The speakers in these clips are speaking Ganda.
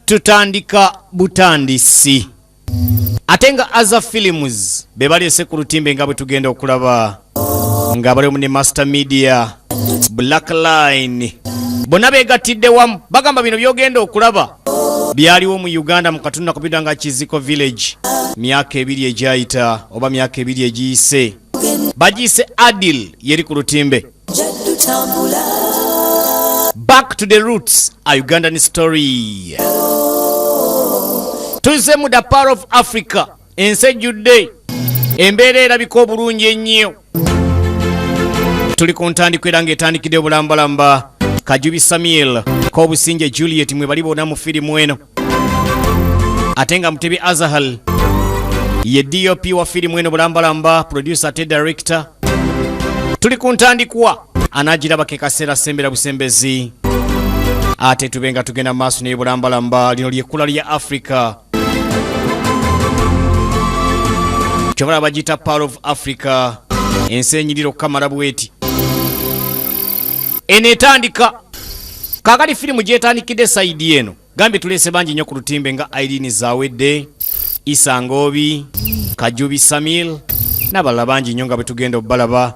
Tutandika butandisi, ate nga Aza Films be baleese ku lutimbe, nga bwe tugenda okulaba nga balimu ne Master Media, Black Line, bonna beegattidde wamu. Bagamba bino byogenda okulaba byaliwo mu Uganda mu katundu akapita nga Kiziko Village myaka 2 egyayita oba myaka 2 egiyise. Bagiyise Adil, yeri ku lutimbe. Back to the Roots, a Ugandan story. Tuzze mu the Pearl of Africa, ensi ejjudde embeera erabika obulungi ennyo. Tuli ku ntandikwa era ng'etandikidde obulambalamba. Kajubi Samuel, Kobusinje Juliet mwe bali bonna mu firimu eno, ate nga Mutebi Azahal ye DOP wa firimu eno bulambalamba, producer ate director. Tuli ku ntandikwa, anagiraba ke kaseera sembera busembezi, ate tube nga tugenda mu maaso naye bulambalamba. Lino lyekkula lya Africa, kyobala bagiyita Pearl of Africa, ensi enyirira okukamala bweti. Eno etandika kaakati firimu gyetandikidde side eno. Gambye tuleese bangi nnyo ku lutimbe nga Irene Zawedde, Isa Ngoobi, Kajubi Samil n'abalala bangi nnyo nga bwe tugenda obbalaba.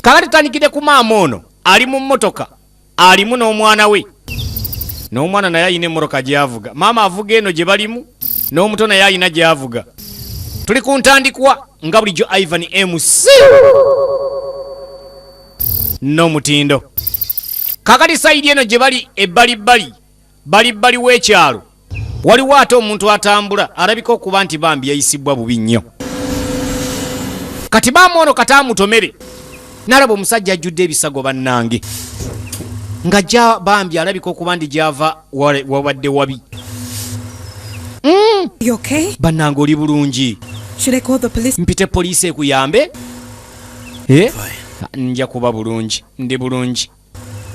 Kaakati tutandikidde ku maama ono ali mu mmotoka, alimu n'omwana we, n'omwana naye alina emmotoka gy'avuga. Maama avuga eno gye balimu, n'omuto naye alina gy'avuga. Tuli ku ntandikwa nga bulijjo, Ivan MC n'omutindo. Kaakati side eno gye bali ebbalibbali, balibbali w'ekyalo, waliwo ate omuntu atambula alabika okuba nti bambi yayisibwa bubi nnyo. Kati maama ono kati amutomere nalaba omusajja ajjudde ebisago, bannange, nga ja bambi alabika okuba nti gyava wabadde wabi. You okay? Bannange, oli bulungi? Should I call the police? Mpite poliisi ekuyambe? Eh? Nja kuba bulungi, ndi bulungi.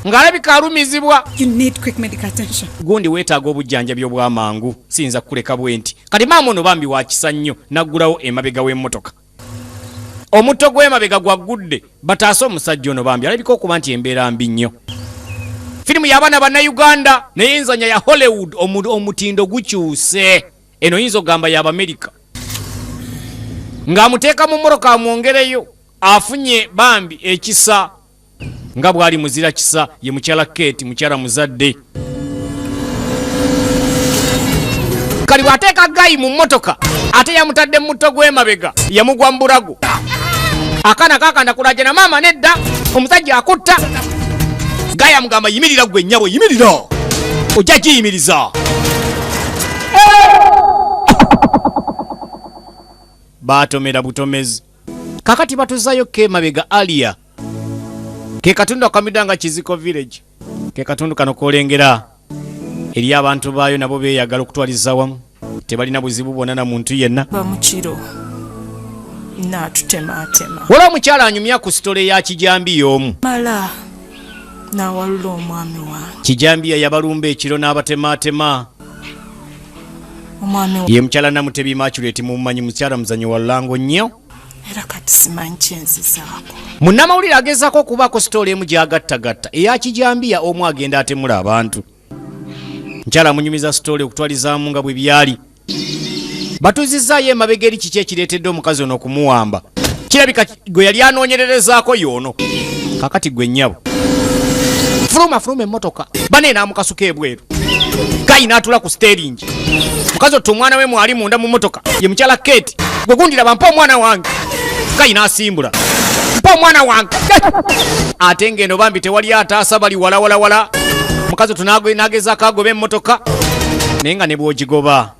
Ng'alabika alumizibwa. You need quick medical attention. Gundi weetaaga obujjanjabi obw'amangu, siyinza kukuleka bwe nti. Kati maama ono bambi wakisa nnyo, naggulawo emabega w'emmotoka, omutto gw'emabega gwaggudde bataase omusajja ono. Bambi alabika okuba nti embeera mbi nnyo. Firimu y'abaana Bannayuganda naye enzanya ya Hollywood, omutindo gukyuse. Eno oyinza okugamba y'Abamerika. Ng'amuteeka mu mmotoka amwongereyo, afunye bambi ekisa nga bw'ali muzira kisa. Ye mukyala Kate, mukyala muzadde. Kali bw'ateeka guy mu mmotoka, ate yamutadde mu mutto gw'emabega, yamugwa mu bulago. Akaana kakanda kulajana, "Maama nedda, omusajja akutta." Guy amugamba, "Yimirira gwe nnyabo, yimirira, ojja giyimiriza." Baatomera butomezi. Kakati batuzayo ke mabega alia ke katundu akamidda nga Kiziko Village, ke katundu kano kolengera eri abantu baayo nabo beeyagala okutwaliza wamu, tebalina buzibu bwonna na muntu yenna. Bamukiro n'atutematema. Wala omukyala anyumya ku story ya kijambiya omu. Mala n'awalula omwami wange. Kijambiya yabalumba ekiro n'abatematema. Omwami Ye mukyala Namutebi Maculeti, mumumanyi, mukyala muzanyo wa lulango nnyo. Era kati simanyi kyenzizaako. Munnamawulire agezaako okubaako story emu gy'agattagatta eya kijambiya omu agenda atemula abantu. Mukyala amunyumiza story okutwalizaamu nga bwe byali. Batuuzizaayo emabega eri, kiki ekireetedde omukazi ono okumuwamba? Kirabika gwe yali anoonyererezaako y'ono. Kakati gwe nnyabo, fuluma, fuluma emmotoka. Bane n'amukasuka ebweru, guy n'atula ku steering. Mukazi otto omwana we mwali munda mu mmotoka, ye mukyala Kate. "Gwe gundira, bampa omwana wange." Guy n'asimbula, "Mpa omwana wange." Ate ng'eno bambi tewali ataasa, bali walawalawala. Mukazi otto n'agezaako agoba emmotoka, naye nga ne bw'ogigoba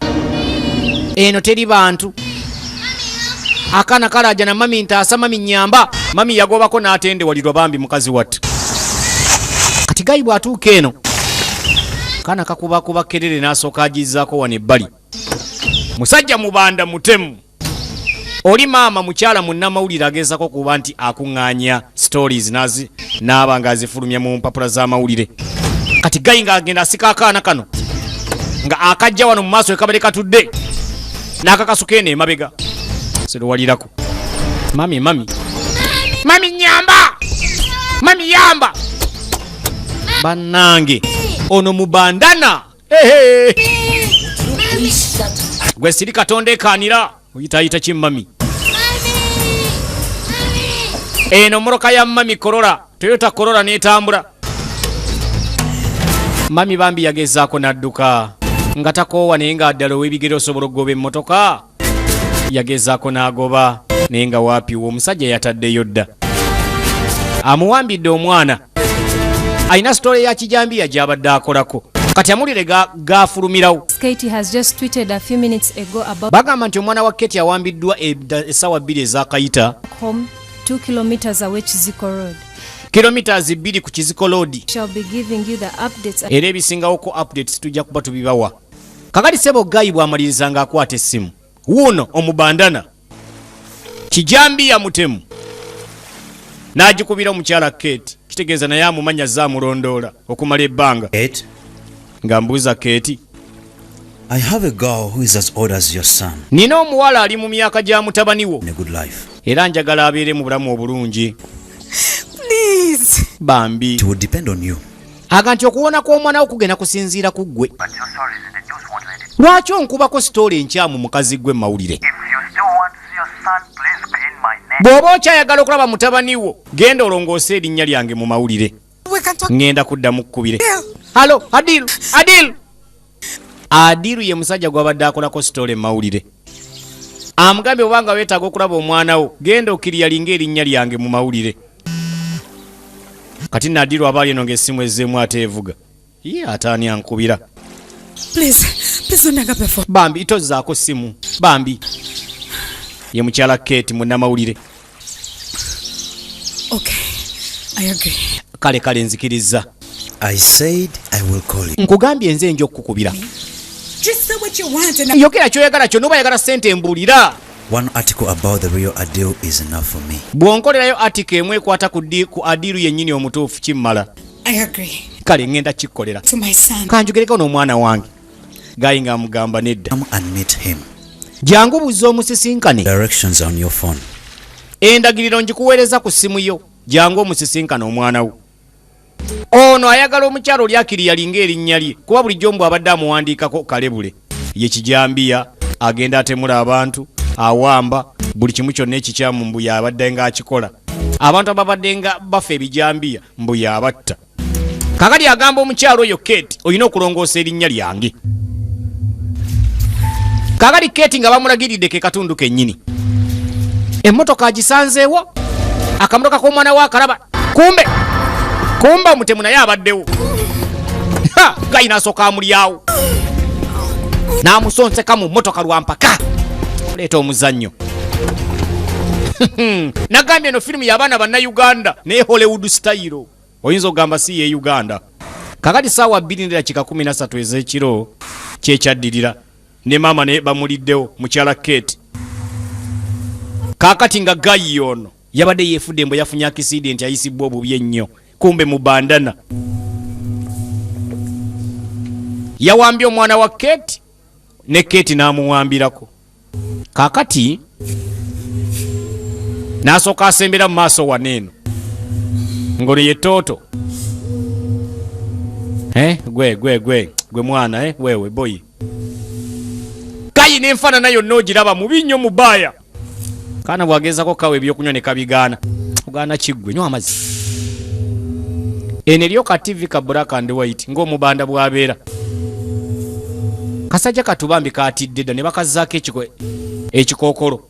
eno teri bantu. Akaana kalajana, "Mami ntaasa, mami nyamba." Mami yagobako n'atendewalirwa bambi mukazi wattu. Kati guy bw'atuuka eno, kaana kakubakuba kerere, n'asooka agizaako wano ebbali. Musajja mubanda mutemu oli. Maama mukyala munnamawulire ageezako kuba nti akuŋŋaanya stories n'aba ng'azifulumya mu mpapula z'amawulire. Kati guy ng'agenda asika akaana kano nga akajja wano mu maaso ekabale katudde, n'akakasuka eno emabega siruwalirako. "Mami, mami, mami, nyamba." Mami, yamba bannange, ono mubandana. Ehe. Gwe siri katonda ekaanira oyitayita ki mami? Eno mmotoka ya mami Corolla, Toyota Corolla n'etambula. Mami bambi yagezaako n'adduka nga takoowa, naye nga ddala ow'ebigere osobola okugoba emmotoka. Yagezaako n'agoba, naye nga waapiwa omusajja yataddeyo dda, amuwambidde omwana. Alina story ya kijambiya gy'abadde akolako, kati amulire gafulumirawo. Katie has just tweeted a few minutes ago about Bagamba nti omwana wa Keti awambiddwa essaawa 2 ezakayita. home 2 kilometers away, Chiziko Road. Kilomita 2 ku Kiziko Road. Shall be giving you the updates. Era ebisingawoko updates tujja kuba tubibawa. Kakati sebo guy bw'amaliriza ng'akwata essimu, wuuno omubandana kijambiya mutemu n'agikubira omukyala Kate. Kitegeeza naye amumanya, zaamulondoola okumala ebbanga. Kate, Nga mbuuza Kate. I have a girl who is as old as your son Nina omuwala ali mu myaka gya mutabani wo in a good life. era njagala abeere mu bulamu obulungi. Please. Bambi. It will depend on you. Aga nti okuwona kw'omwana wo kugenda kusinziira ku ggwe. Lwaki onkubako story enkyamu, mukazi gwe, mawulire? Bw'oba okyayagala okulaba mutabani wo, genda olongoose erinnya lyange mu mawulire. We can talk. Ŋŋenda kuddamu kkubire. Hello, Adiru, Adiru, Adiru ye musajja gw'abadde akolako story mawulire. Amugambye obanga weetaaga okulaba omwana wo, genda okiriyalinga erinnya lyange mu mawulire. Kati nadiru aba ali eno ng'essimu ezzeemu ate evuga. Ye ate ani ankubira? Please, please don't hang up the phone. Bambi, tozzaako ssimu bambi. Ye mukyala Kate, munnamawulire. Okay, I agree. Kale kale, nzikiriza. I said I will call you. Nkugambye nze nja okukukubira. Just say what you want and I Yogera kyoyagala kyonna, oba yagala ssente mbuulira. One article about the real Adil is enough for me. Bw'onkolerayo article emu ekwata ku Adiru yennyini omutuufu, kimmala. I agree. Kale ŋŋenda kikkolera. To my son. Kanjogereko n'omwana wange. Guy ng'amugamba nedda. Come and meet him. Jangu buzza omusisinkane. Directions on your phone. Endagiriro ngikuweereza ku ssimu yo, jangu omusisinkane omwana wo. Ono ayagala omukyalo oli akiri yalinga erinnya lye, kuba bulijjo mbw abadde amuwandiikako kalebule ye kijambiya, agenda atemula abantu, awamba buli kimu kyonna ekikyamu, mbu yabadde ng'akikola. Abantu ababadde nga bafa ebijambiya, mbu yabatta. Kakati agamba omukyalo oyo Kate, olina okulongoosa erinnya lyange. Kakati Kate nga bamulagiridde ke katundu kennyini, emmotoka agisanzeewo, akamotoka k'omwana we akalaba. Kumbe kumbe omutemu naye abaddewo. Ha! Guy n'asooka amulyawo n'amusonseka mu mmotoka lwampaka leeta omuzannyo. Nagambye eno firimu y'abaana bannayuganda naye Hollywood style, oyinza okugamba si ye Uganda. Kakati saawa 2:13 ez'ekiro kyekyaddirira, ne maama naye bamuliddewo, mukyala Kate. Kaakati nga guy ono yabadde yeefudde mbwe yafunye accident, ayisibwa obubi ennyo, kumbe mu bandana yawambye omwana wa Kate ne Kate n'amuwambirako. Kaakati n'asooka asembera mu maaso wano eno ngono ye tooto. Eh, gwe gwe gwe gwe mwana, eh, wewe boy. Guy n'enfaanana yonna ogiraba, mubi nnyo mu baaya. Kaana bw'agezako kawa ebyokunywa ne kabigaana. Ogaana kiggwe, nywa amazzi. Eno eriyo ka TV ka black and white ng'omubanda bw'abeera. Kasajja katubambi katidde dda, ne bakazzaako ekikookolo,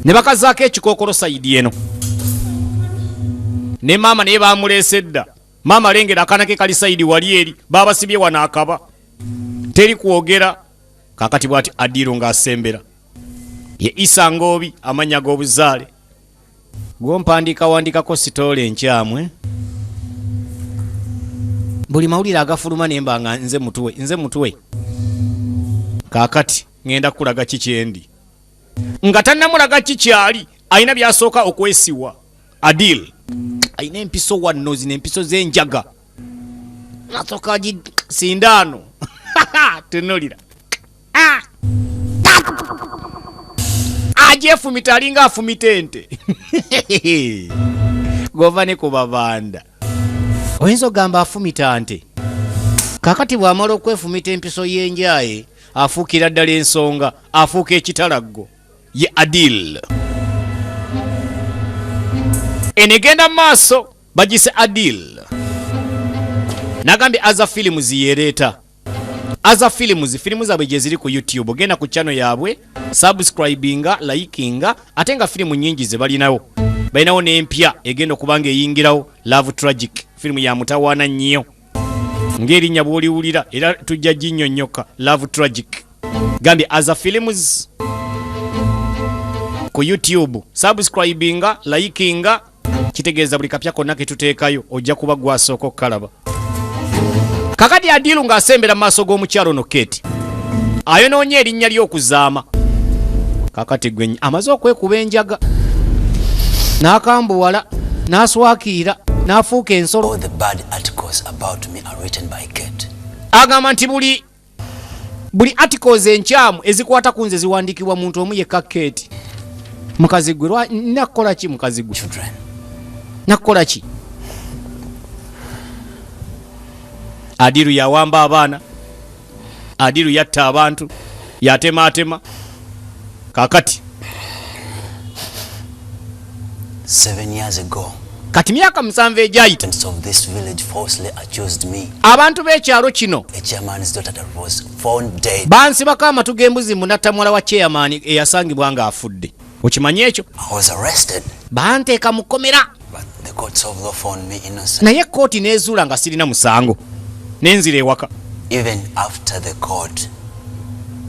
ne bakazzaako ekikookolo side eno. Ne maama naye bamuleese dda. Maama alengera akaana ke kali side wali eri, babasibye wano akaba teri kwogera. Kakati bwati Adiiro ng'asembera ye Isa Ngoobi, amannya g'obuzaale gompandiika wandikako story enkyamwe. Buli mawulire agafuluma nemba nga nze mutwe, nze mutwe. Kaakati ŋŋenda kukulaga ki kyendi. Nga tannamulaga ki kyali, alina byasooka okwesiwa. Adil alina empiso wanno, zino empiso z'enjaga, nasooka gi sindaano tunulira. Ah! Agyefumita alinga afumita ente. Gova ne ku babanda oyinza okugamba afumita nte. Kakati bw'amala okwefumita empiso y'enjaye, afuukira ddala ensonga, afuuka ekitalaggo. Ye Adil eno egenda mu maaso, bagise Adil. Nagambye Aza Films yereeta. Aza Films, firimu zaabwe gye ziri ku YouTube. Ogenda ku channel yaabwe, subscribinga, likinga, ate nga firimu nyingi ze balinawo. Balinawo n'empya egenda okuba nga eyingirawo, Love Tragic, firimu ya mutawaana nnyo ng'erinnya bw'oliwulira, era tujja ginnyonnyoka. Love Tragic, gambye Aza Films ku YouTube, subscribinga, likinga, kitegeeza buli kapya konna ketuteekayo ojja kuba gwasooka okukalaba. Kakati Adiru ng'asembera mu maaso g'omukyalo ono Kate, ayonoonya erinnya ly'okuzaama. Kakati gwe amaze okwekuba enjaga n'akambuwala n'aswakiira n'afuuka ensolo. All the bad articles about me are written by Kate. Agamba nti buli articles enkyamu ezikwata ku nze ziwandiikibwa muntu omu yekka, Kate. Mukazi gwe, nakukola ki mukazi gwe? Children. Nakukola ki? Adiru yawamba abaana, Adiru yatta abantu, yatemaatema. Kakati 7 years ago, kati myaka 7 egyayita, residents of this village falsely accused me, abantu b'ekyalo kino a chairman's daughter that was found dead. bansibako amatu g'embuzi munatta muwala wa chairman eyasangibwa ng'afudde. Okimanyi ekyo? I was arrested, Banteeka mu kkomera, but the courts of law found me innocent. naye kooti n'ezuula nga sirina musango, nenzira ewaka. Even after the court,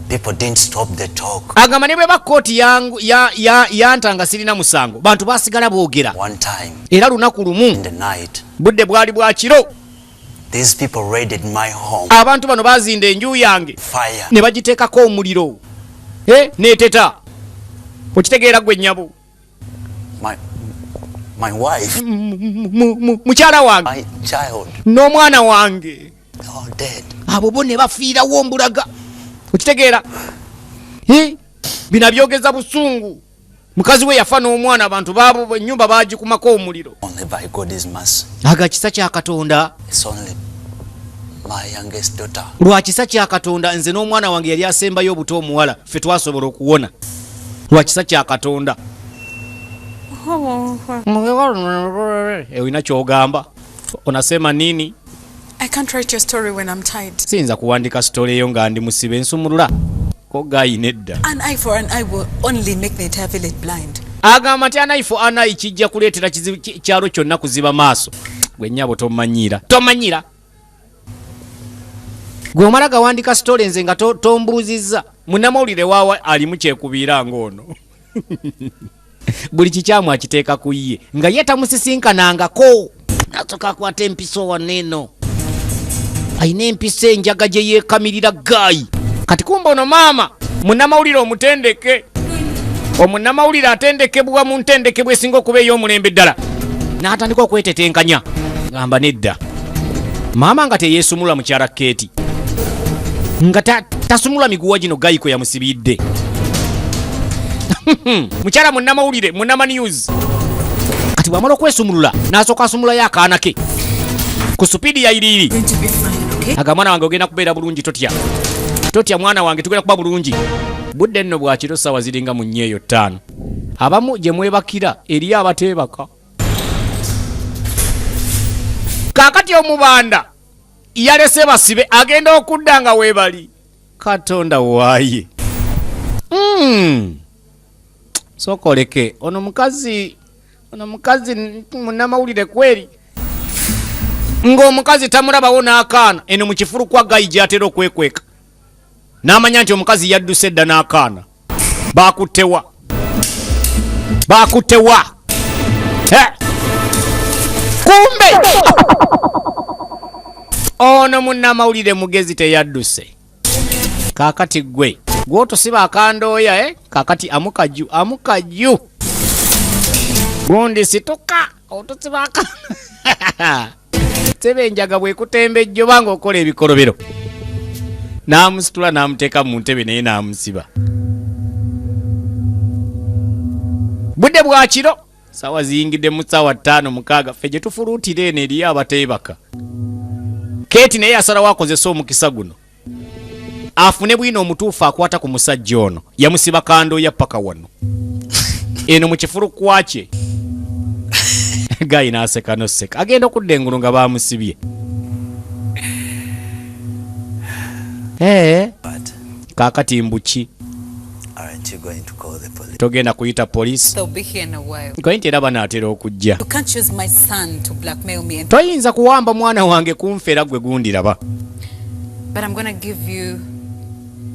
people didn't stop the talk. Agamba ne bweba kooti yanta nga sirina musango, bantu basigala boogera. One time Era lunaku lumu, in the night, budde bwali bwa kiro, these people raided my home. abantu bano bazinda enju yange Fire. ne bagiteekako omuliro. Eh, neeteta. Okitegeera gwe nnyabo? My wife, Mukyala wange, my child, n'omwana wange, they're all dead. abo bo ne bafiirawo mbulaga. Okitegeera? Eh, bino abyogeza busungu. Mukazi we yafa n'omwana, abantu baabo ennyumba bagikumako omuliro. Only by God's mercy. Aga kisa kya Katonda. It's only my youngest daughter. Lwa kisa kya Katonda, nze n'omwana wange yali asembayo obuto omuwala, ffe twasobola okuwona lwa kisa kya Katonda. Eh, olina kyogamba? Onasema nini? I can't write your story when I'm tied. Siyinza kuwandika story eyo nga ndi musibe. Nsumulula ko gayi nedda. An eye for an eye will only make the entire village blind. Agamba nti an eye for an eye kijja kuleetera kyalo kyonna kuziba maaso. Gwe nnyabo tomanyiira, tomanyiira. Gwe omala gawandika story nze nga tombuuzizza. Munnamawulire waawa alimu kyekubiira ng'ono buli kikyamu akiteeka ku ye nga ye tamusisinkanangako. Nasooka akwata empiso wano eno, ayina empiso enjaga gye yeekamirira gaayi. Kati kumba ono maama munnamawulire omutendeke, omunnamawulire atendekebwa mu ntendekebwa esinga okuba ey'omulembe ddala, n'atandika okwetetenkanya. Gamba nedda, maama nga teyeesumula mukyala Keeti, nga tasumula miguwa gino gayiko yamusibidde. Mukyala munnamawulire, munnama news. Kati bwamala okwesumulula, n'asooka asumulayo akaana ke ku speed ya iriiri. Going to be fine, okay? Aga mwana wange ogenda kubeera bulungi, totya, totya mwana wange, tugenda kuba bulungi. Budde nno bwakiro, ssaawa ziringa mu nnyeeyo 5. Abamu gye mwebakira, eriyo abateebaka. Kaakati omubanda yalese basibe, agenda okudda nga weebali. Katonda waaye. Sooka oleke ono mukazi, ono mukazi munnamawulire kweri ng'omukazi tamulabawo n'akaana eno mu kifulukwa gayi gy'atera okwekweka, n'amanya nti omukazi yadduse dda n'akaana. Bakuttewa, bakuttewa. He! Kumbe ono munnamawulire mugezi, teyadduse. Kaakati gwe gwotusiba akandooya, eh? Kaakati amukaju, amukaju gundi situka otusiba aka sebe enjaga bwekutemba ejjoba ng'okola ebikolobero. N'amusitula n'amuteeka mu ntebe, naye n'amusiba. Budde bwa kiro, Saawa ziyingidde mu ssaawa 5, 6, ffe gye tufuluutira eno eriyo abateebaka. Keeti naye yasalawo akozesa omukisa guno afune bwino omutuufu akwata ku musajja ono. Yamusiba kandooya paka wano eno mu kifulukwa kye. Guy n'aseka noseka, agenda okudda engulu nga bamusibye. Eh, But kaakati mbuki? Aren't you going to call the police? Togenda kuyita poliisi? They'll be here in a while. Nkoye nti era banaatera okujja. You can't use my son to blackmail me, and Toyinza kuwamba mwana wange kunfera gwe gundiraba. But I'm gonna give you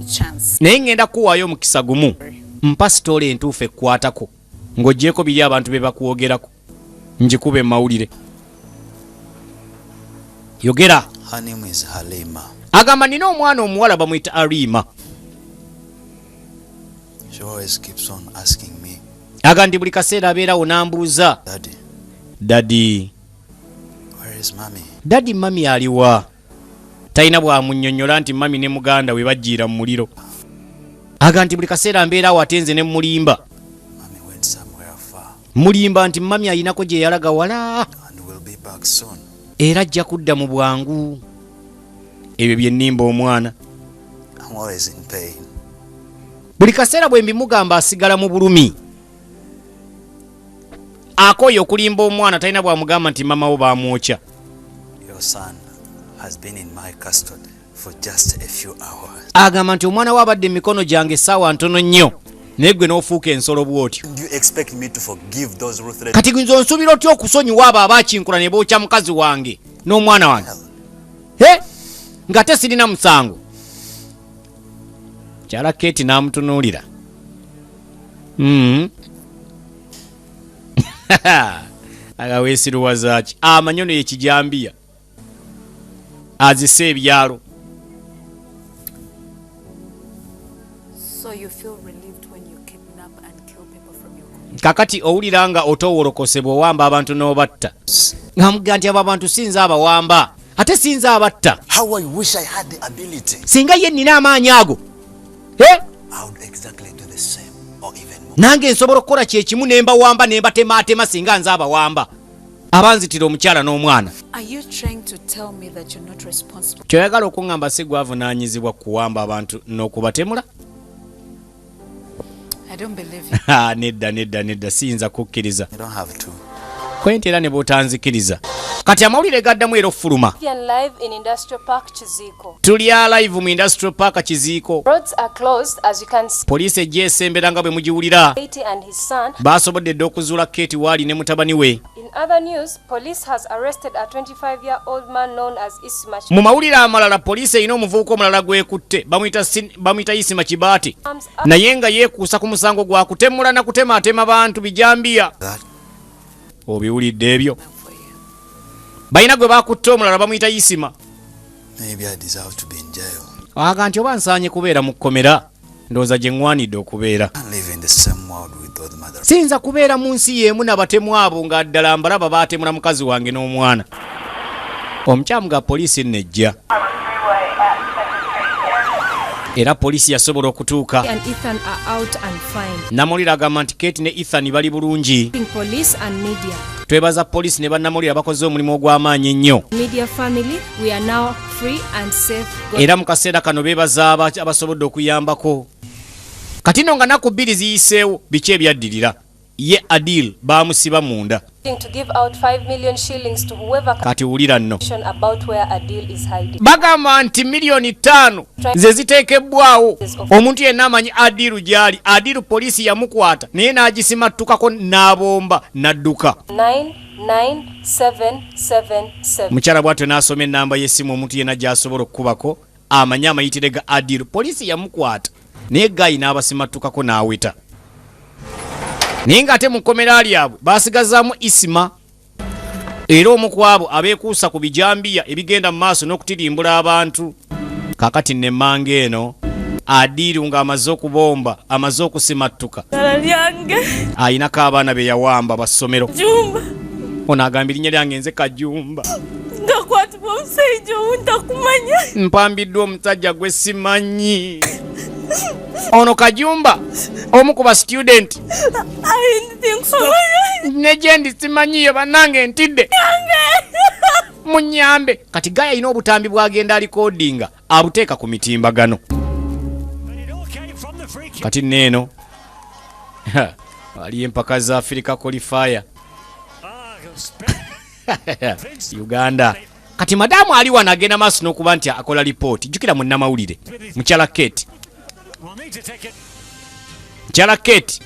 a chance. Naye ŋŋenda kuwaayo omukisa gumu, mpa story entuufu ekkwatako ng'oggyeko biri abantu be bakwogerako njikube mawulire. Yogera. Her name is Halima. Agamba nina omwana omuwala bamuyita Arima. She always keeps on asking me, Aga nti buli kaseera abeerawo n'ambuuza, "Daddy, "Daddy, where is mommy?" Daddy, mummy aliwa?" Talina bw'amunnyonnyola nti mummy ne muganda we bajjiira mu muliro. Aga nti buli kaseera mbeerawo ate nze ne mulimba. Mommy went somewhere far Mulimba nti mummy ayinako gye yalaga wala and will be back soon. Era ajja kudda mu bwangu. Ebyo bye nnimba omwana. I'm always in pain. Buli kaseera bwe mbimugamba asigala mu bulumi. Akooye okulimba omwana, talina bw'amugamba nti mama wo baamwokya. Your son has been in my custody for just a few hours. Agamba nti omwana we abadde mu mikono gyange essaawa ntono nnyo, naye gwe n'ofuuka ensolo bw'otyo. Do you expect me to forgive those ruthless Kati nze onsuubira otya okusonyiwa abo abakinkula ne bookya mukazi wange n'omwana wange he nga te sirina musango? Kyala Keeti n'amutunuulira. Aga weesiruwazaaki amanyono yekijambiya azise ebyalo. So you feel relieved when you kidnap and kill people from your community? Kakati owulira nga otoowolokose bw'owamba abantu n'obatta? Nga nti abo abantu sinza abawamba ate sinza abatta. How I wish I had the ability. Singa ye nnina amaanyi ago. Eh? I would exactly do the same or even more. Nange nsobola okukola kyekimu ne mbawamba ne mbatemaatema singa nze abawamba abanzitira omukyala n'omwana. Are you trying to tell me that you're not responsible? Kyoyagala okuŋŋamba si gwavunaanyizibwa kuwamba abantu n'okubatemula? I don't believe you. Ha, nedda, nedda, nedda, siyinza kukkiriza. You don't have to. Kwenti era ne bw'otanzikiriza. Kati amawulire gaddamu era okufuluma. Live in Industrial Park Kiziiko. Tuli alive mu Industrial Park Kiziiko. Roads are closed, as you can see. Poliisi ejja esembera nga bwe mugiwulira. Katie and his son. Basobodde dde okuzuula Kate waali ne mutabani we. In other news, police has arrested a 25-year-old man known as Isma Mu mawulire amalala, poliisi erina omuvubuka omulala gwekutte, bamuyita Isima Kibaati, Arms up. Naye nga yeekuusa ku musango gwa kutemula na kutemaatema bantu bijambiya. That Obiwulidde ebyo? Balina gwe bakutte omulala bamuyita Isima. Maybe I deserve to be in jail. Aga nti oba nsaanye kubeera mu kkomera, ndowooza gye ŋŋwanidde okubeera. I can't live in the same world with those mother. Siyinza kubeera mu nsi y'emu nabatemu abo nga ddala mbalaba baatemula mukazi wange n'omwana. Omukyamu ga poliisi nnejja era poliisi yasobola okutuuka. And Ethan are out and fine. Namawulire agamba nti Kate ne Ethan bali bulungi. Police and media. Twebaza poliisi ne bannamawulire abakoze omulimu ogw'amaanyi ennyo. Media family, we are now free and safe. God Era mu kaseera kano beebaza abasobodde okuyambako. Kati nno nga naku 2 ziyiseewo, biki ebyaddirira? Ye Adil baamusiba munda. To give out 5 million shillings to whoever Kati wulira nno. can about where Adil is hiding. Bagamba nti miliyoni 5 ze ziteekebbwawo omuntu yenna amanyi Adiru gy'ali. Adiru poliisi yamukwata naye n'agisimattukako n'abomba n'adduka. 99777. Mukyala bw'atyo n'asoma ennamba y'essimu omuntu yenna gy'asobola okukubako amanyi amayitire ga Adiru. Poliisi yamukwata naye guy n'abasimattukako n'aweta, naye ng'ate mu kkomera lyabwe baasigazaamu Isima era omu ku abo abeekuusa ku bijambiya ebigenda mu maaso n'okutirimbula abantu. Kaakati nemmanga eno Adiru ng'amaze okubomba, amaze okusimattuka. Ddala lyange. Ayinako abaana be yawamba bassomero. Jumba. Ono agamba erinnya lyange nze Kajumba. Ngakwatibwa omusajja owuntakumanya. Mpambiddwa omusajja gwe simanyi. Ono Kajumba omu ku ba student. Tinkusobola. Ne gyendi simanyiyo, bannange ntidde, munyambe. Kati gaya alina obutambi bwagenda alikodinga abuteeka ku mitimbagano. Kati neeno waliyo empaka za Africa qualifier, Uganda. Kati madamu ali wano agenda maaso n'okuba nti akola lipooti. Jjukira munnamawulire mukyala Kate, mukyala Kate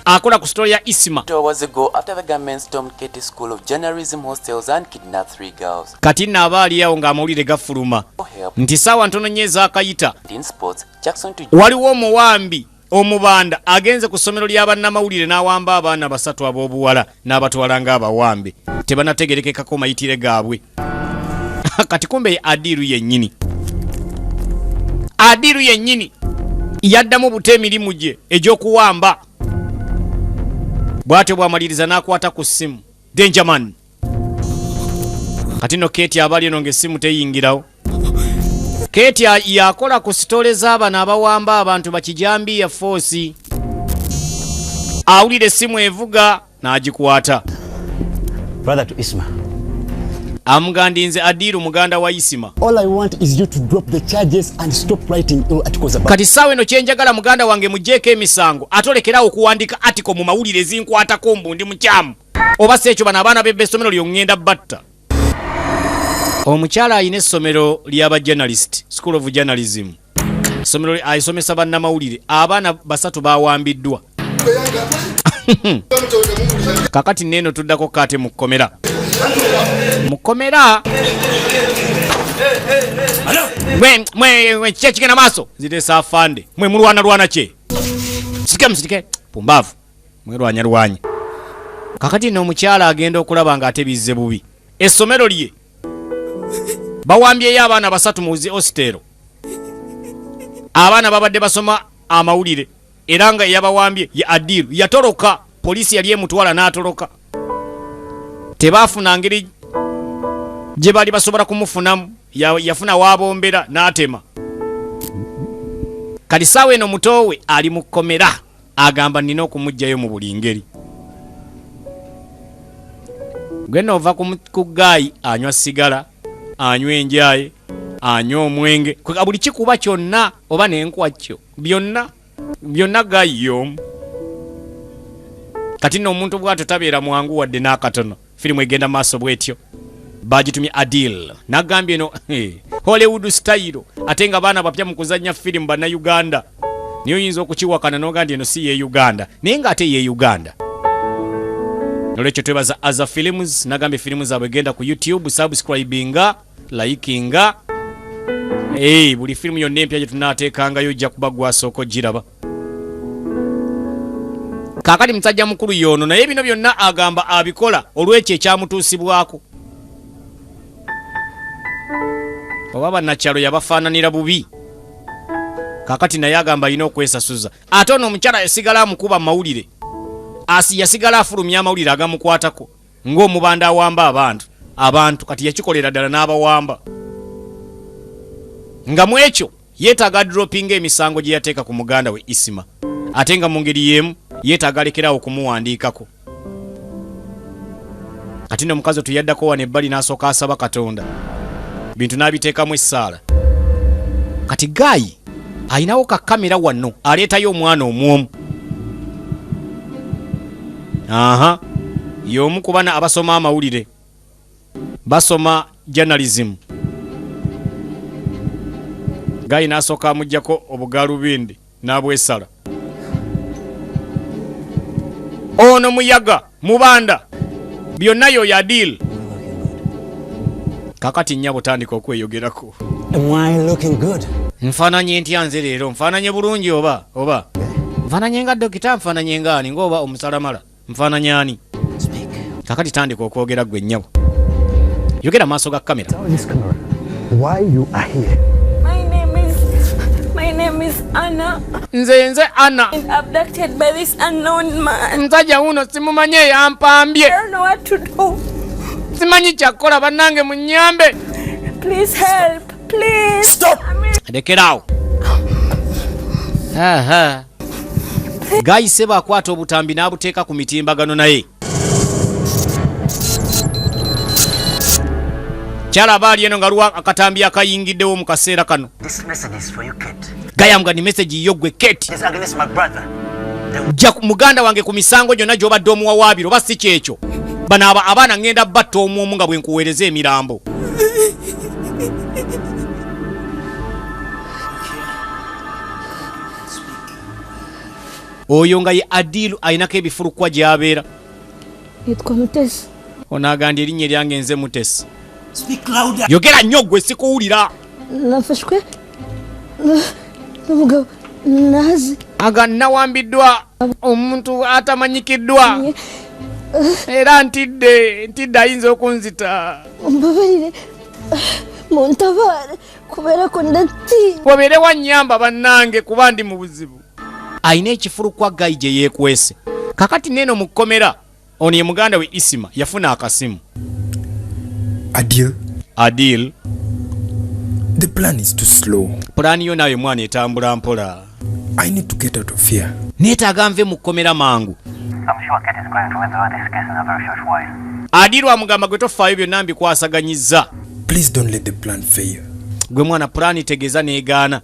akola ku story ya Isima. 2 hours ago, after the gunmen stormed Keti School of Journalism hostels and kidnapped three girls. Kati nno aba ali awo ng'amawulire gafuluma Help nti saawa ntono nnyo ezaakayita in sports, Jackson to waliwo omuwambi omubanda agenze ku ssomero ly'abannamawulire n'awamba abaana basatu ab'obuwala n'abatwala ng'abawambe, tebanategerekekako mayitire gaabwe. Kati kumbe ye Adiru yennyini, Adiru yennyini yaddamu buta emirimu gye egy'okuwamba. Bw'atyo bw'amaliriza n'akwata ku ssimu Dangerman. Kati nno Keti abali eno ng'essimu teyingirawo. Keti yakola ku story z'abano abawamba abantu bakijambiya force. Awulira essimu evuga n'agikwata. Brother to Isma. Amugandinze Adiru, muganda wa Isima. All I want is you to drop the charges and stop writing ill articles about Kati saawa eno kyenjagala, muganda wange, mugjeeko emisango, atolekerawo okuwandika article mu mawulire ezinkwatako mbu ndi mukyamu, oba si ekyo bano abaana bebba essomero lyoŋŋenda batta. Omukyala alina essomero ly'aba journalist, School of Journalism, essomero ayisomesa bannamawulire. Abaana basatu bawambiddwa. Kakati neeno tuddako kaate mu kkomera, mu kkomera. Mwe mwe mwe, kiki ekigenda maaso? Zireesa afande. Mwe mulwanalwana kye? Sike musirike, pumbaavu, mwerwanyalwanya. Kakati nno omukyala agenda okulaba nga ate bizze bubi. Essomero lye bawambyeyo abaana basatu mu zi hostel. Abaana babadde basoma amawulire era nga eyabawambye ye Adiru. Yatoloka, poliisi yali emutwala n'atoloka. Tebaafuna ngeri gye baali basobola kumufunamu. Yafuna wabombera n'atema. Kati saawa eno mutoowe ali mu kkomera, agamba nina okumuggyayo mu buli ngeri. Gwe ova ku guy anywa sigala, anywa enjaye, anywa omwenge. Kwega buli kikuba kyonna oba nenkwakyo byonna byonna, guy y'omu. Kati nno omuntu bw'atyo tabeera mwangu wadde n'akatono. Firimu egenda maaso bwetyo, bagitumye Adil. Nagambye eno Hollywood style, ate nga baana bapya mu kuzannya firimu Bannayuganda, naye oyinza okukiwakana noga nti eno si ye Uganda, naye ng'ate ye Uganda. Nolwekyo twebaza Aza Films. Nagambye firimu zaabwe, genda ku YouTube, subscribinga, likinga. Hey, buli firimu yonna empya gye tunaateekangayo ojja kuba gwasooka ogiraba. Kaakati musajja mukulu yoono, naye bino byonna agamba abikola olw'ekyo ekyamutuusibwako. Oba bannakyalo yabafaananira bubi. Kaakati naye agamba alina okwesasuza. Ate ono omukyala yasigala amukuba mu mawulire, asi yasigala afulumya amawulire agamukwatako ng'omubanda awamba abantu. Kati yakikolera ddala n'abawamba, nga mu ekyo yeetaaga droppinga emisango gye yateeka ku muganda we Isima, ate nga mu ngeri y'emu yeetaaga alekerawo okumuwandiikako. Kati nno omukazi otuyaddako wano ebbali n'asooka asaba Katonda, bintu n'abiteekamu essaala. Kati guy ayinawo ka kamera wano, aleetayo omwana omwomu. Aha, y'omu ku bana abasoma amawulire, basoma journalism. Guy n'asooka amugjako obugalubindi n'abwesala. Ono muyaga mubanda byonna yoyo Adil. Kakati nnyabo, tandika okweyogerako. Am I looking good? Nfaananye ntya nze leero? Nfaananye bulungi oba nfaananye nga dokita? Nfaananye nga ani? Ngaoba omusalamala? Nfaananye ani? Speak. Kakati tandika okwogera gwe nnyabo, yogera maaso ga kamera. Tell this camera why you are here. My name is Anna. Nze Anna. And abducted by this unknown man. Musajja wuno simumanye yampambye. I don't know what to do. Simanyi kyakukola, bannange munyambe. Please help. Please. Stop! Lekeraawo. Aha, gayise bakwata obutambi n'abuteeka ku mitimbagano, naye Kyalaba ali eno nga luwa akatambi akayingiddewo mu kaseera kano. Gayambwa ni message yo gwe Kate. Jja muganda wange ku misango gyonna gy'obadde omuwawaabira oba si kyekyo. Bano abaana ngenda batta omu nga bwe nkuweereza emirambo. Oyo nga ye Adilu alinako ebifulukwa gy'abeera. Nitwa Mutesi. Onaagambye erinnya eryange nze Mutesi. Yogera nnyo gwe sikuwulira. Nafashwe n'umugabo nazi. Aga nawambiddwa omuntu atamanyikiddwa. Era ntidde ayinza okunzita. Mbabarire muntabare kubera ko ndatinya. Wabeere wannyamba bannange kuba ndi mu buzibu. Alina ekifulukwa gayi gye yeekwese. Kakati neno mu kkomera ono ye muganda we Isima yafuna akasimu. Adil. Adil. The plan is too slow. Pulaani yo naawe mwana etambula mpola. I need to get out of here. Neetaaga nve mu kkomera mangu. Adilu amugamba gwe tofaayo byonna mbikwasaganyizza. Please don't let the plan fail. Gwe mwana pulaani tegeeza n'egaana.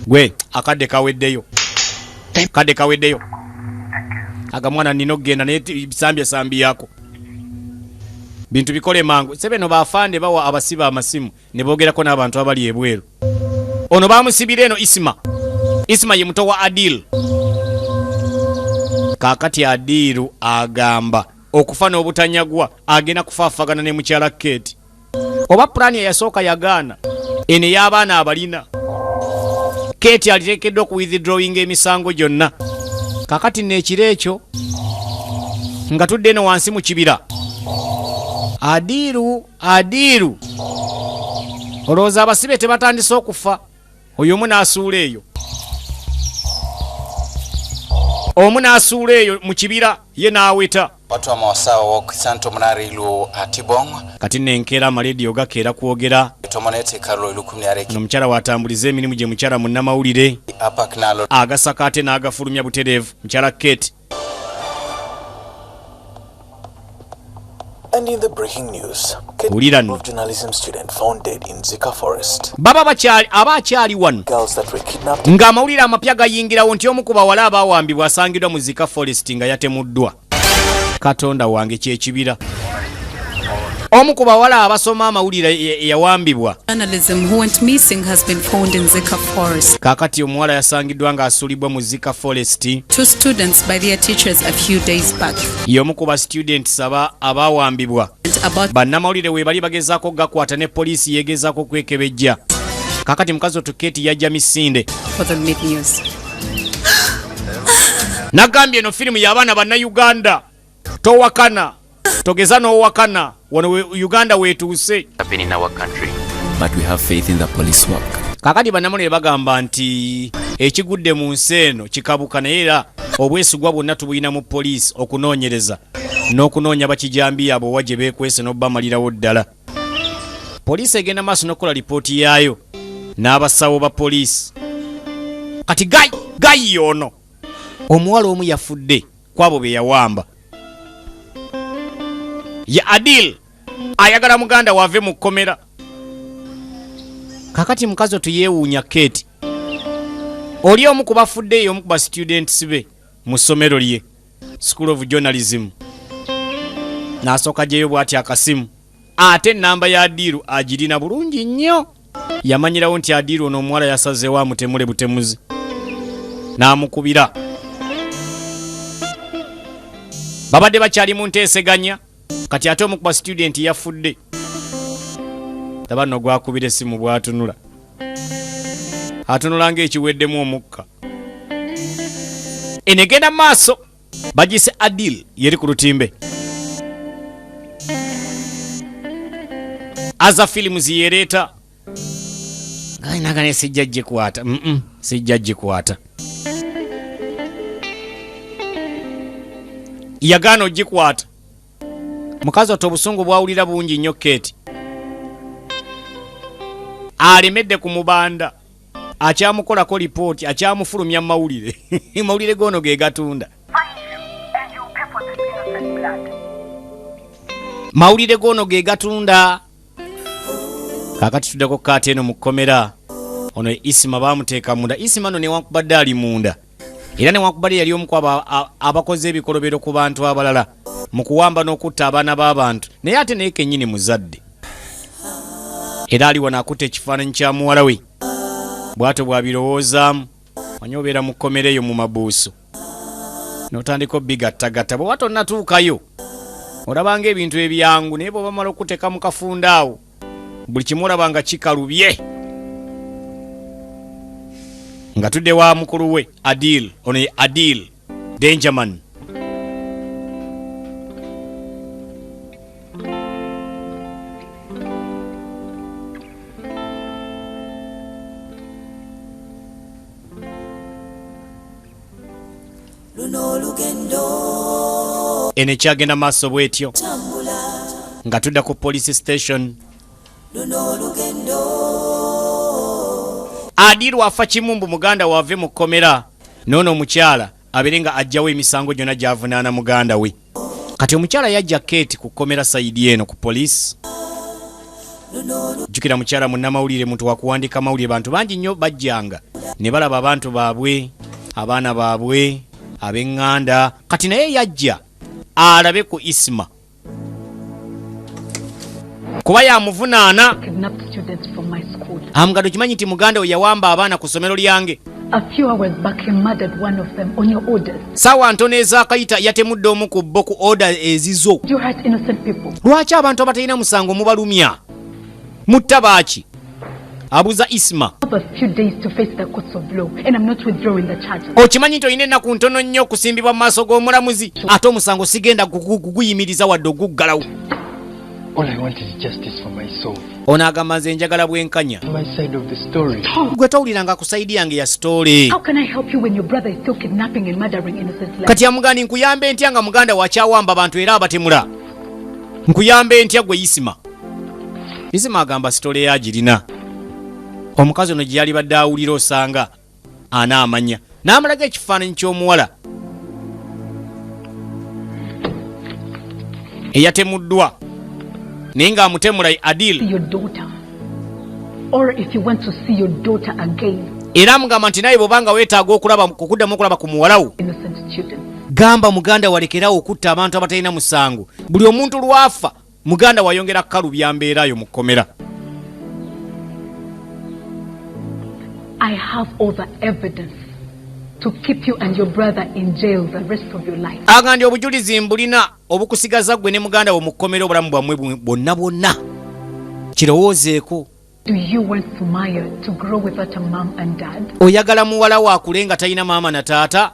Gwe akadde kaweddeyo. Kadde kaweddeyo. Aga mwana nina okugenda naye bisambya sambi yako. Bintu bikole mangu. Sebe no baafande bawa abasiba amasimu ne boogerako n'abantu abali ebweru. Ono bamusibira eno Isima. Isima ye muto wa Adil. Kaakati Adilu agamba okufa n'obutanyagwa agenda kufaafagana ne mukyala Kate. Oba pulaani eyasooka yagaana eno ey'abaana abalina. Kate aliteekeddwa ku withdrawing emisango gyonna. Kaakati n'ekiro ekyo nga tudde eno wansi mu kibira. Adilu, Adilu. Olowooza abasibe tebatandise okufa. Oyo omu n'asuula eyo. Omu n'asuula eyo mu kibira ye n'aweta. Kati nenkeera amalediyo gakeera kwogera. Ono mukyala watambuliza emirimu gye mukyala munnamawulire. Agasaka ate n'agafulumya butereevu. Mukyala Kate. And in the breaking news, Wulira nno. of journalism student found dead in Zika forest. Baba bakyali abakyali wano. Girls that were kidnapped Ng'amawulire amapya gayingirawo nti omu ku bawala abaawambibwa asangiddwa mu Zika forest nga yatemuddwa. Katonda wange kyekibira. Omu ku bawala abasoma amawulire eyawambibwa. Journalism who went missing has been found in Zika forest. Kaakati omuwala yasangiddwa ng'asuulibwa mu Zika forest. Two students by their teachers a few days back. Y'omu ku ba students abaawambibwa. Bannamawulire we bali bagezaako gakwata ne poliisi yeegezaako kwekebejja. Kaakati mukazi otu Kate yajja misinde. For the mid news. Nagambye eno firimu y'abaana bannayuganda. Towakana. Togeza n'owakana. Wano Uganda weetuuse. But we have faith in the police work. Kaakati bannamawulire bagamba nti ekigudde mu nsi eno kikabuka naye era obwesigwa bwonna tubulina mu poliisi okunoonyereza n'okunoonya bakijambiya abo wa gye beekwese n'obbamalirawo ddala. Poliisi egenda maaso n'okukola lipooti yaayo n'abasawo ba poliisi. Kati gayi ono omuwala omu yafudde kwabo be yawamba. Ye Adil ayagala muganda wave mu kkomera. Kakati mukazi otu yeewuunya Kate. Oli omu ku bafudde omu ku ba students be mu ssomero lye School of Journalism. N'asooka gyeyo bw'ati akasimu. Ate ennamba ya Adilu agirina bulungi nnyo. Yamanyirawo nti Adilu ono omuwala yasazeewo amutemule butemuzi. N'amukubira. Babadde bakyali mu nteeseganya. Kati ate omu ku ba student yafudde. Laba nno gwakubira essimu bw'atunula. Atunula ng'ekiweddemu omukka. Eno egenda mu maaso. Bagiyise Adil yeri ku lutimbe. Aza Films yereeta. Nagane sijja gikwata. Sijja gikwata. Yagaana ogikwata. Mukazi oto obusungu bwawulira bungi nnyo Kate. Alemedde ku mubanda. Akyamukolako lipooti, akyamufulumya mu mawulire. Mawulire goono ge gatunda. Mawulire gono ge gatunda. Kakati tuddako kaati eno mu kkomera. Ono Isima bamuteeka munda. Isima no newankubadde ali munda, era newankubadde yali omu ku abakoze ebikolobero ku bantu abalala mu kuwamba n'okutta abaana b'abantu, naye ate naye kennyini muzadde. Era ali wano akutta ekifaananyi kya muwala we, bw'atyo bw'abirowoozaamu. Manyi obeera mu kkomera eyo mu mabuuso n'otandika obigattagatta, bw'oba tonnatuukayo olabanga ebintu ebyangu, naye bw'oba mala okuteeka mu kafunda awo buli kimu olaba nga kikalubye. Nga tudde wa mukulu we Adil. Ono ye Adil Dangerman. Eno ekyagenda maaso bwetyo nga tudda ku police station. Adil afa kimumbu muganda wave mu kkomera, noono omukyala abeere nga ajjawo emisango gyonna gy'avunaana muganda we. Kati omukyala yajja Kate ku kkomera side eno ku poliisi. Jjukira mukyala munnamawulire, muntu wakuwandiika mawulire. Bantu bangi nnyo bajjanga ne balaba abantu baabwe, abaana baabwe, ab'eŋŋanda. Kati naye yajja alabe ku Isima kuba yamuvunaana. Kidnapped students from my school. Amugado kimanyi nti muganda we yawamba abaana ku ssomero lyange. A few hours back, he murdered one of them on your orders. Saawa ntono ezaakayita yatemudde omu ku bo ku order ezizo. You hurt innocent people. Lwaki abantu abatalina musango mubalumya, mutta baaki? Abuuza Isima. I have a few days to face the courts of law, and I'm not withdrawing the charges. Okimanyi nti olina ennaku ntono nnyo okusimbibwa mu maaso g'omulamuzi, ate omusango sigenda kuguyimiriza wadde oguggalawo. All I want is justice for myself. Ono agamba nze njagala bwenkanya. My side of the story. Gwe towuliranga ku side yange ya story. How can I help you when your brother is still kidnapping and murdering innocent lives? Kati amugandi nkuyambe ntya nga muganda wakyawamba abantu era abatemula? Nkuyambe ntya gwe Isima? Isima agamba story yagirina. Omukazi ono gye yali badde awulira osanga anaamanya, n'amulaga ekifaananyi ky'omuwala eyatemuddwa naye ng'amutemula Adil. See your daughter. Or if you want to see your daughter again, Era amugamba nti naye bw'obanga weetaaga okulaba okuddamu okulaba ku muwala wo, innocent students. gamba muganda walekerawo okutta abantu abatalina musango. Buli omuntu lwafa muganda wayongera kukalubya mbeerayo mu kkomera. I have all the evidence to keep you and your brother in jail the rest of your life. Aga ndi obujulizi mbulina obukusigaza ggwe ne muganda wo mu kkomera obulamu bwammwe bwonna bwonna. Kirowoozeeko. Do you want Sumaya to grow without a mom and dad? Oyagala muwala we akule nga talina maama na taata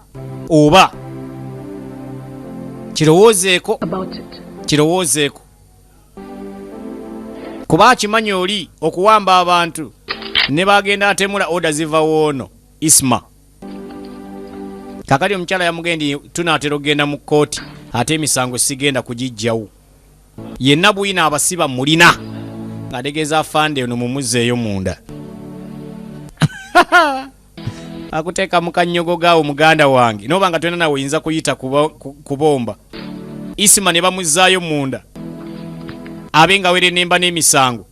oba? Kirowoozeeko. About it. Kirowoozeeko, kuba akimanyi oli okuwamba abantu ne bagenda atemula order ziva woono Isma. Kakati omukyala yamugendi tunaatera okugenda mu kkooti, ate emisango sigenda kugijjawo, yenna bwina abasiba mulina ng'ategeeza afande ono mumuzzeeyo munda akuteeka mu kannyogo gaawo muganda wange noba nga tolina nawe oyinza kuyita kubomba. Isima ne bamuzzaayo munda abe nga werenemba n'emisango.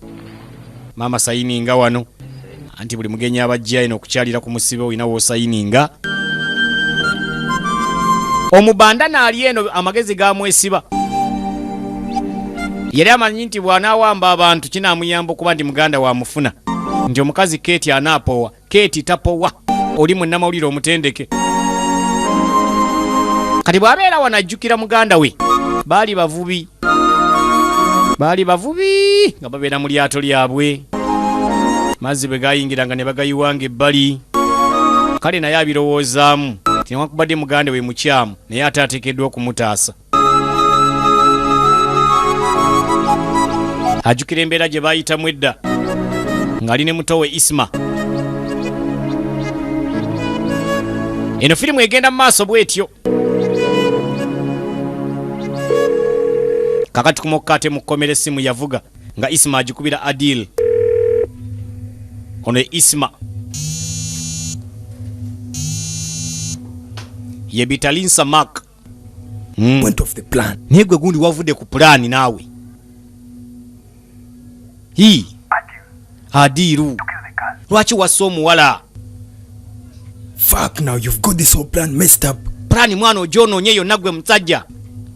Maama sayininga wano, anti buli mugenyi abajja eno okukyalira ku musibe olina w'osayininga. Omubanda naali eno amagezi gamwesiba, yali amanyi nti bw'anaawamba abantu kinaamuyamba okuba nti muganda wamufuna, nti omukazi Keeti anaapowa. Keeti tapowa, oli munnamawulire omutendeke. Kati bw'abeera wano ajjukira muganda we, baali bavubi, baali bavubi nga babeera mu lyato lyabwe, mazzi bwe gayingiranga ne bagayiwanga ebbali. Kale naye abirowoozaamu nti newankubadde muganda we mukyamu, naye ate ateekeddwa okumutaasa. Ajjukira embeera gye baayitamu edda ng'ali ne muto we Isima. Eno firimu egenda mu maaso bw'etyo. Kakati kumokka ate mu kkomera essimu yavuga nga Isima agikubira Adil. Ono ye Isima, ye Bitalinsa Mark. Went off the plan. Naye gwe gundi wavudde ku pulaani naawe. Hi Adiru, lwaki wassa omuwala? Fuck now, you've got this whole plan messed up. Pulaani mwana ogyonoonye yonna gwe musajja,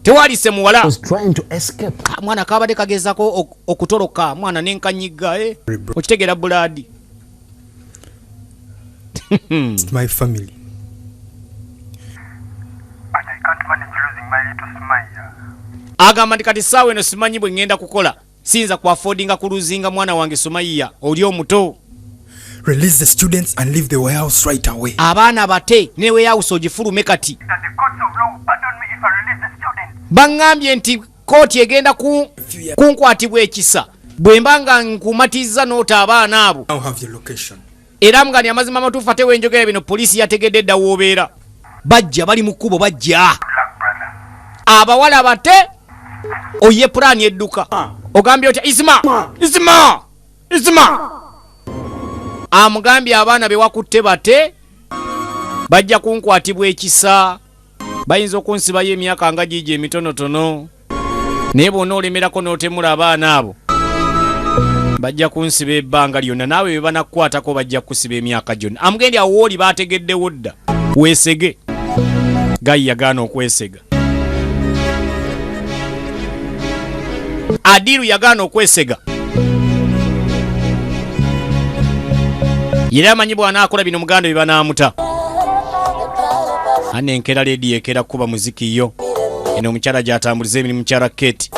tewalise muwala. Was trying to escape. Mwana kabadde kagezaako okutoloka mwana nenkanyiga, eh? Bro. Okitegeera bulaadi. It's my family. And I can't manage losing my little Sumaya. Agamba nti kati saawa eno simanyi bwe ŋŋenda kukola, siyinza kuaffordinga kuluzinga mwana wange Sumayiya oli omuto. Release the students and leave the warehouse right away. Abaana bate ne warehouse ogifulume kati. That the courts of law will pardon me if I release the students. Baŋŋambye nti kooti egenda kunkwatibwa ekisa bwe mba nga nkumatiza n'ota abaana abo. Now have your location. Era nga ni amazima amatuufu, ate wenjogera bino poliisi yategedde dda w'obeera. Bajja, bali mu kkubo bajja. Abawala bate oye pulaani edduka. Ogambye otya Isima? Isima, Isima amugambye abaana be wakutte bate, bajja kunkwatibwa ekisa, bayinza okunsibayo emyaka nga giigi emitonotono, naye bw'ona olemerako n'otemula abaana abo bajja kunsiba ebbanga lyonna, naawe bwe banakukwatako bajja kukusiba emyaka gyonna. Amugendi awo wooli baategeddewo dda, weesege. Gayi yagaana okwesega, Adiru yagaana okwesega. Yera amanyi bw'anaakola bino muganda bye banaamuta. Anne enkeera leediyo ekeera kukuba muziki yo eno omukyala gy'atambuliza emirimu, mukyala Kate.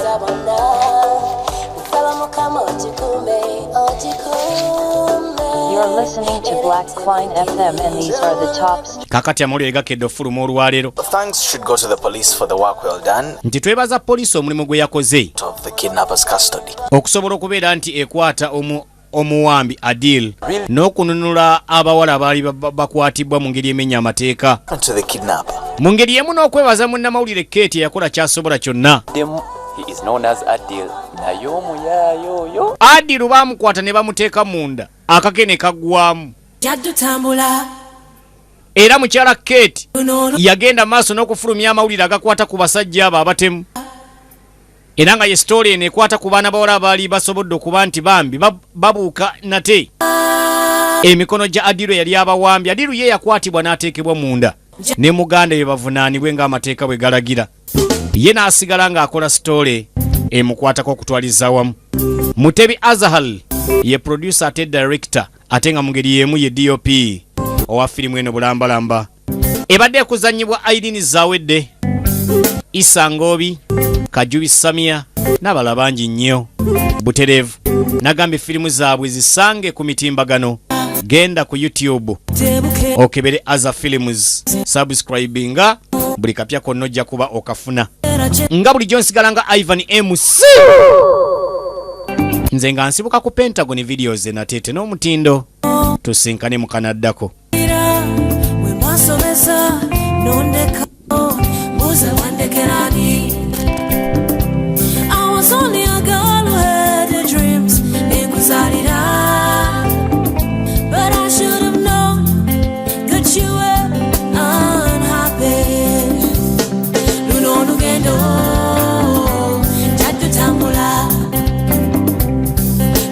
You're listening to Black Klein FM, and these are the top Kakati amawulire gakedde ofuluma olwaleero Thanks should go to the police for the work well done nti twebaza poliisi omulimu gwe yakoze of the kidnapper's custody. okusobola okubeera nti ekwata omuwambi Adil n'okununula abawala abaali bakwatibwa mu ngeri emenya amateeka. To the kidnapper. Mu ngeri emu n'okwebaza munnamawulire Kate eyakola kyasobola kyonna. Them, he is known as Adil. Naye omuyaayo oyo. Adilu baamukwata ne bamuteeka munda akake ne kaggwamu. Jadutambula. Era mukyala Kate yagenda maaso n'okufulumya amawulire agakwata ku basajja abo abatemu, era nga ye sitooli eno ekwata ku baana bawala abaali basobodde okuba nti bambi babuuka nate emikono gya Adiru eyali abawambye. Adiru ye yakwatibwa n'ateekebwa munda ne muganda bye bavunaanibwe ng'amateeka bwe galagira, ye n'asigala ng'akola sitoole emukwatako okutwaliza awamu. Mutebi Azahal ye producer ate director, ate nga mu ngeri y'emu ye DOP owa firimu eno Bulambalamba. Ebadde ekuzannyibwa Irene Zawedde, Isa Ngobi, Kajubi Samia n'abalala bangi nnyo butereevu. Nagambye firimu zaabwe zisange ku mitimbagano, genda ku YouTube okebere Aza Films, subscribinga buli kapya konna ojja kuba okafuna. Nga bulijjo nsigala nga Ivan MC, nze nga nsibuka ku Pentagon Videos nateete n'omutindo. Tusinkane mu kanaddako. We mwasomesa nondeka mbuze wandekerani. I was only a girl who had the dreams nkuzalira, but I should have known that you were unhappy. Luno olugendo jadutambula,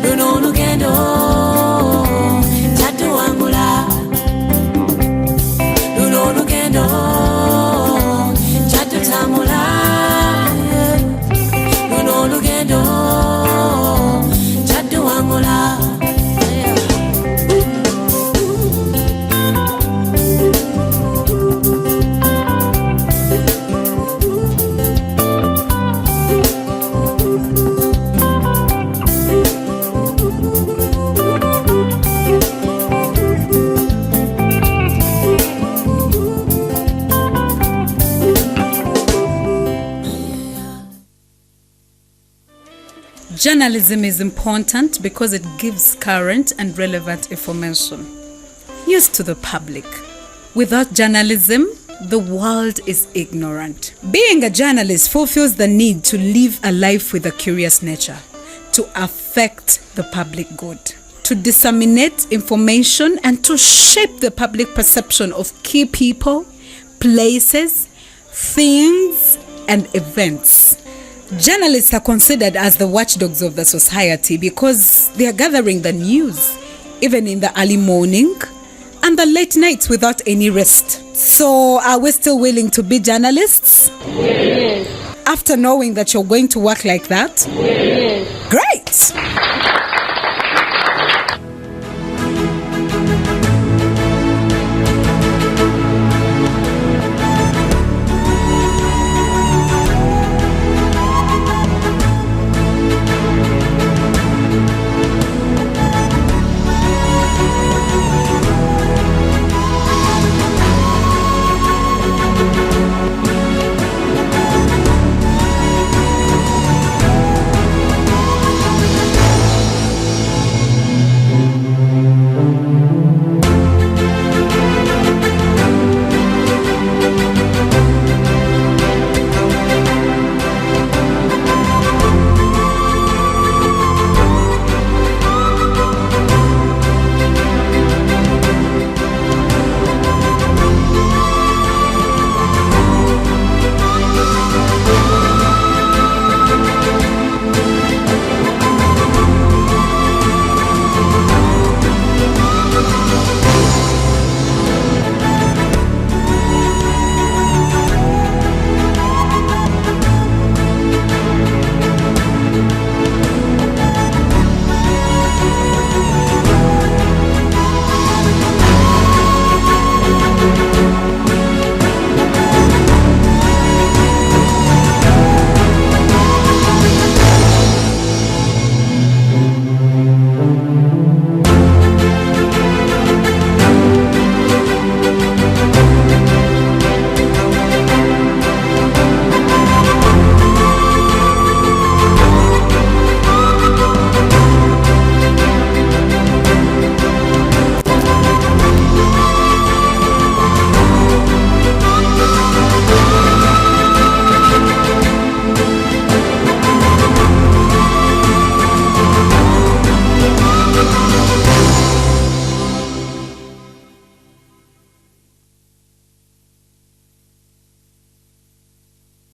luno olugendo jadduwangula, luno olugendo jadutambula, luno olugendo jadduwangula. Journalism is important because it gives current and relevant information, news to the public. Without journalism, the world is ignorant. Being a journalist fulfills the need to live a life with a curious nature, to affect the public good, to disseminate information, and to shape the public perception of key people, places, things, and events. Journalists are considered as the watchdogs of the society because they are gathering the news, even in the early morning and the late nights without any rest. So, are we still willing to be journalists? Yes. After knowing that you're going to work like that? Yes. Great!